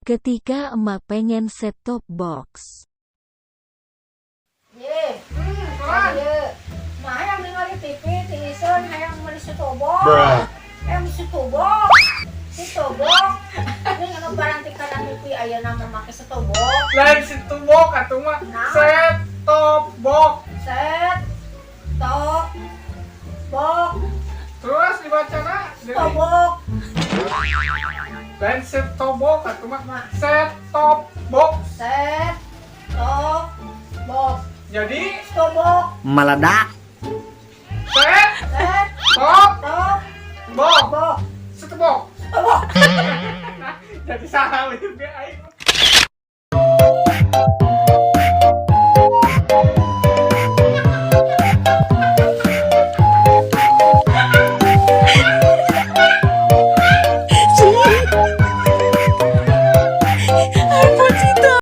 Ketika emak pengen set top box. Ye, Koran. ye. Mah hayang ningali TV tiiseun, hayang meuli stobok. Hayang stobok. Stobok. Ini anu barang ti kana TV ayeuna mah make stobok. Lain situbok atuh mah. Nah. Set top box. Set top box. Terus dibacana jadi Stobok. lain set top box atuh mah. Mah. Set top box. Set top box. Jadi Stobok. Meledak. Set Set top top box. Box. Set box. Stobok. Nah, jadi salah juga aing.